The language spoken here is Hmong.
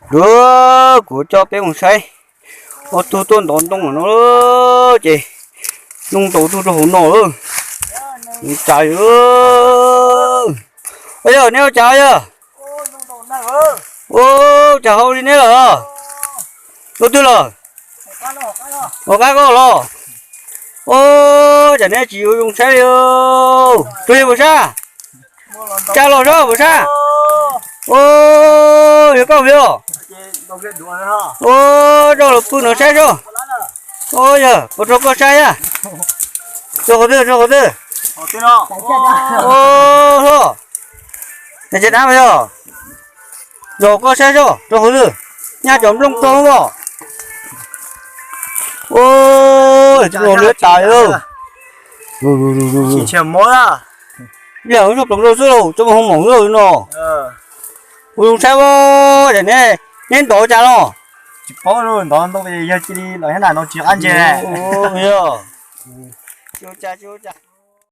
Kuv coj peb mus saib ob tug tuaj ntov ntoo no ces ntoo ntaus tuaj rau hauv no lawm. Ua cas, yog neb ua cas yog? Ua cas hau li neb lawm? Ua twg lawm? Ua qab koj los? Ua cas neb tsis ua zoo saib li? Tus yog puas sab? Cas los sab puas sab? Ua, yog koj li os. Ua, rau los pw no saib soj. Ua yog puas rau koj saib yag? Rau qhov twg, rau qhov twg? Ua, hlo. Nws tsis dab mas yog. Rau koj saib soj rau qhov twg. Nyaj cov nplooj rog os. Ua, tus no liab tas li. Yam ub, zoj pleev rau xwb lauj, cov mus hoo mom xwb lauj no. Ua zoo saib os, neb ntov cas los? Tsis paub, ntov ntoo yog cia li los nyob nram no tsis qab ntses. Yog, tsis ua cas, tsis ua cas.